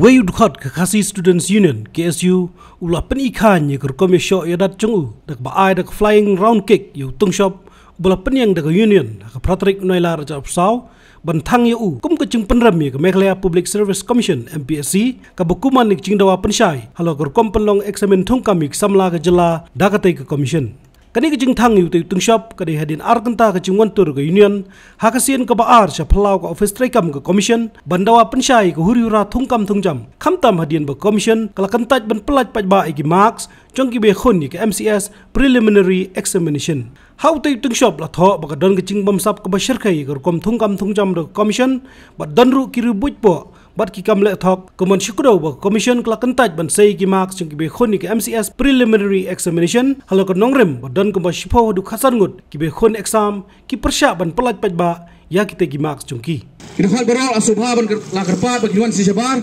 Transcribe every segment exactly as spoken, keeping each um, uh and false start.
Uwei u dkhot ka Khasi Students Union, K S U, u la pyni khain ïa ka rukom ïashoh ïadat jong u da kaba ai da ka flying round kick ïa u Tungshop uba la pynïeng da ka Union ha ka phra tarik u Nailar arhajar arphew saw, ban thang ïa u kum ka jingpynrem ïa ka Meghalaya Public Service Commission, M P S C, kaba kuman ïa ka jingdawa pynshai halor ka rukom pynlong eksamin thungkam ïa ki samla ka jylla da katei ka Commission. Kane ka jingthang ïa utei u Tungshop ka dei hadien ar kynta ka jingwan tur ka Union ha ka sien kaba ar sha phyllaw ka ophis treikam ka Commission ban dawa pynshai ïa ka huri hura thungkam thungjam, khamtam hadien ba ka Commission ka la kyntait ban pyllait paidbah ïa ki marks jong kiba ïakhun ïa ka M C S Preliminary Examination. Ha utei u Tungshop la thoh ba ka don ka jingbamsap kaba shyrkhei ïa ka rukom thungkam thungjam da ka Commission, bad don ruh ki riewbuit poh bad ki kam leh thok. Kumno shu kdew ba ka Commission ka la kyntait ban sei ïa ki marks jong kiba ïakhun ïa ka M C S Preliminary Examination halor ka nongrim ba don kumba shiphew haduh khatsan ngut kiba ïakhun exam ki pyrshah ban pyllait paidbah ïa kitei ki marks jong ki. Ki dkhot baroh la sngewbha ban kyr-, la kyrpad ba kin wan sha shabar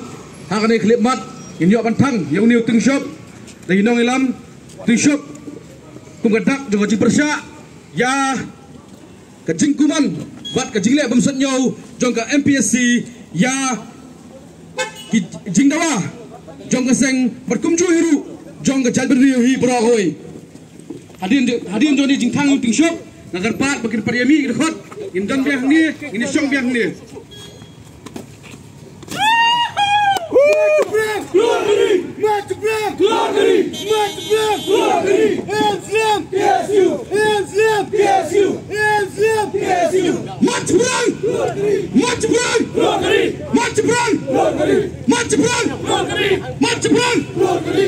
ha kane ka khyllipmat, ngin ïoh ban thang ïa une u Tungshop da ki nongïalam, Tungshop kum ka dak jong ka jingpyrshah ïa ka jingkuman bad ka jingleh bymsuidñiew jong ka M P S C ïa ki jingdawa jong ka seng bad kumjuh hi ruh jong ka jaitbynriew hi baroh kawei. Hadien jo-, hadien jong kane ka jingthang ïa u Tungshop, nga kyrpad ba kin pat ïa mih ki dkhot, ngin don biang hangne, ngin ïa shong biang hangne. March Brand! Glory! March Brand! Glory! March Brand! Glory! M C M! K S U! M C M! K S U! M C M! K S U! March Brand! Glory! March Brand! Glory! March Brand! Glory! March Brand! Glory! March Brand! Glory!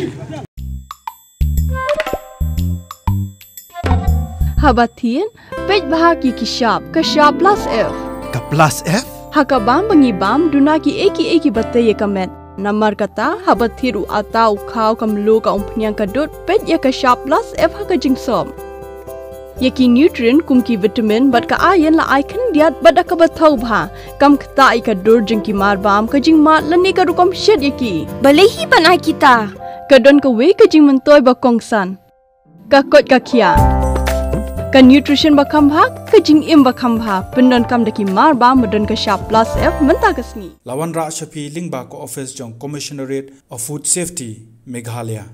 Haba thied, peit bha ïa ki shap, ka shap plus F. Ka plus F? Ha ka bam ba ngi bam, duna kiei kiei kiba tei ïa ka met. Namar kata, haba thied u atta, u khaw, ka mluh, ka umphniang, ka dud, peit ïa ka shap plus F ha ka jingsop. Ïa ki nutrient kum ki vitamin bad ka iron la ai khyndiat bad da kaba thaw bha. Kam ktah ïa ka dur jong ki marbam, ka jingmad lane ka rukom shet ïa ki. Balei hi ban ai kita? Ka don kawei ka jingmyntoi ba kongsan. Ka koit ka khiah. Ka nutrition ba kham bha, ka jingim ba kham bha. Pyndonkam da ki marbam ba don ka shap plus F mynta ka sngi. La wanrah sha phi lyngba ka office jong Commissionerate of Food Safety, Meghalaya.